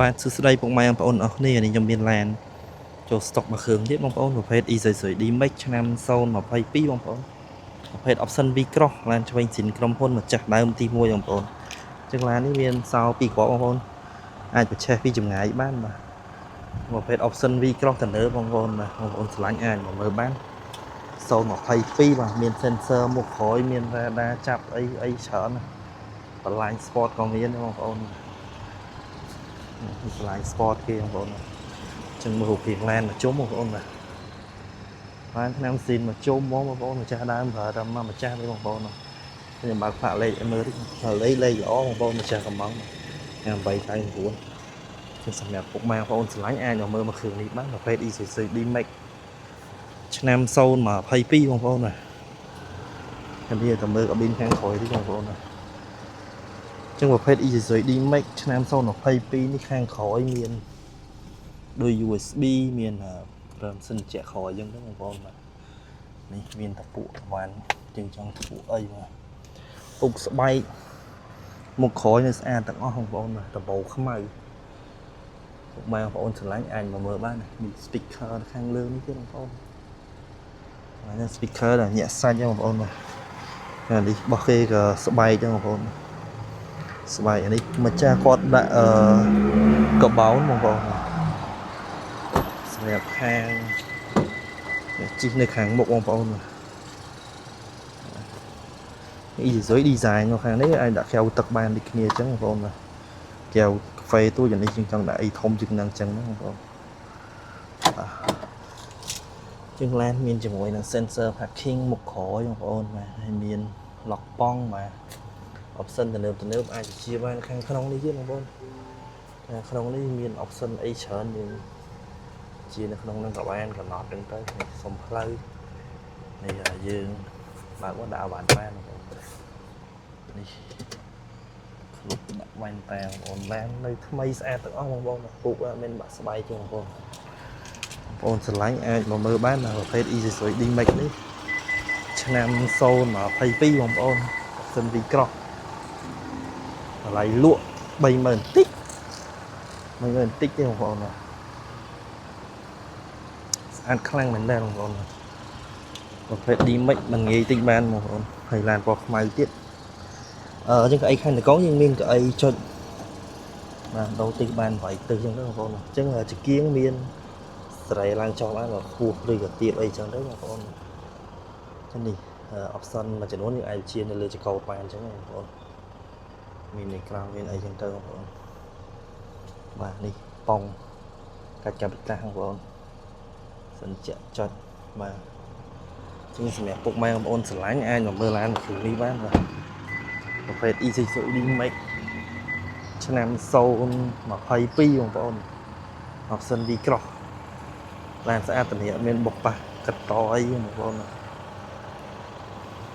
បាទសួស្តីពុកម៉ែបងប្អូនអរគ្នានេះខ្ញុំមានឡានចូលស្តុកមួយគ្រឿងទៀតបងប្អូនប្រភេទ Isuzu D-Max ឆ្នាំ022បងប្អូនប្រភេទ option V Cross ឡានឆ្វេងស៊ីនក្រុមហ៊ុនម្ចាស់ដើមទី1បងប្អូនអញ្ចឹងឡាននេះមានសោពីរគ្រាប់បងប្អូនអាចប្រឆេះពីចម្ងាយបានបាទប្រភេទ option V Cross ទំនើបបងប្អូនបាទបងប្អូនស្រឡាញ់អាចមកមើលបាន022បាទមាន sensor មុខក្រោយមាន radar ចាប់អីអីច្រើនណាស់ blind spot ក៏មានដែរបងប្អូន នេះ blind spot គេបងប្អូនចឹងមើលរូបរាងឡានមកជុំបងប្អូនបាទឡានឆ្នាំស៊ីនមកជុំហ្មងបងប្អូនម្ចាស់ដើមប្រើតែមកម្ចាស់ទេបងប្អូនខ្ញុំបើកផ្លាកលេខឲ្យមើលតិចផ្លាកលេខលេខល្អបងប្អូនម្ចាស់កំង899ចឹងសម្រាប់ពុកម៉ែបងប្អូនស្រឡាញ់អាចមកមើលមកគ្រឿងនេះបានប្រភេទ Isuzu D-Max ឆ្នាំ022បងប្អូនបាទនេះតែមើលកាប៊ីនខាងក្រោយតិចបងប្អូនបាទ ចឹងប្រភេទ Isuzu D-Max ឆ្នាំ022នេះខាងក្រោយមានដូច USB មានប្រើម៉ាស៊ីនត្រជាក់ក្រោយអញ្ចឹងទៅបងប្អូនបាទនេះមានតពួកវ៉ាន់ជាងចង់ធ្វើអីបាទពុកស្បែកមុខក្រោយនៅស្អាតទាំងអស់បងប្អូនបាទដបោខ្មៅពុកម៉ែបងប្អូនស្រឡាញ់អាចមកមើលបានណាមាន speaker នៅខាងលើនេះទៀតបងប្អូនអានេះ speaker ដែលញាក់សាច់ហ្នឹងបងប្អូនបាទអានេះរបស់គេក៏ស្បែកហ្នឹងបងប្អូន ស្បែកអានេះម្ចាស់គាត់ដាក់អឺកបោនបងប្អូនសម្រាប់ខាងជិះនៅខាងមុខបងប្អូនអ៊ីស៊ុយ design នៅខាងនេះអាចដាក់កែវទឹកបានដូចគ្នាអញ្ចឹងបងប្អូនបាទកែវកាហ្វេទូយ៉ាងនេះជាងចង់ដាក់អីធំជាងនឹងអញ្ចឹងណាបងប្អូនបាទជាងឡានមានជាមួយនឹង sensor parking មុខក្រោយបងប្អូនបាទហើយមាន lock ប៉ង់បាទ option ទំនើបទំនើបអាចជាបានខាងក្នុងនេះទៀតបងប្អូនខាងក្នុងនេះមាន option អីច្រើនយើងជានៅក្នុងនឹងក៏បានកំណត់ហ្នឹងទៅសុំផ្លូវនេះយើងបើកមកដាក់អវ៉ាន់បានបងប្អូននេះក្លុបដាក់វ៉ែនតាបងប្អូនឡាននៅថ្មីស្អាតទាំងអស់បងប្អូនពុកអត់មានបាក់ស្បែកទេបងប្អូនបងប្អូនស្រឡាញ់អាចមកមើលបានណាប្រភេទ Isuzu D-Max នេះឆ្នាំ022បងប្អូន option V Cross តម្លៃលក់30000តិច30000តិចទេបងប្អូនណាស្អាតខ្លាំងមែនតើបងប្អូនប្រភេទ D-Max មិនងាយតិចបានបងប្អូនហើយឡានពណ៌ខ្មៅទៀតអឺអញ្ចឹងកៅអីខាងតកងយើងមានកៅអីចុចបាទដូរតិចបាន8ទិសអញ្ចឹងទៅបងប្អូនអញ្ចឹងចង្គៀងមានសេរីឡើងចុះបានខ្ពស់ឬក៏ទាបអីអញ្ចឹងទៅបងប្អូនចឹងនេះ option មួយចំនួនយើងអាចជានៅលើចង្កូតបានអញ្ចឹងបងប្អូន មានអេក្រង់មានអីចឹងទៅបងប្អូនបាទនេះប៉ុងកាច់កាពីតាបងប្អូនសិនជាក់ចុចបាទជាងសម្រាប់ពុកម៉ែបងប្អូនស្រឡាញ់អាចមកមើលឡានគ្រឿងនេះបានបាទប្រភេទ Isuzu D-Max ឆ្នាំ022បងប្អូន option V Cross ឡានស្អាតធានាអត់មានបុកប៉ះកតអីបងប្អូន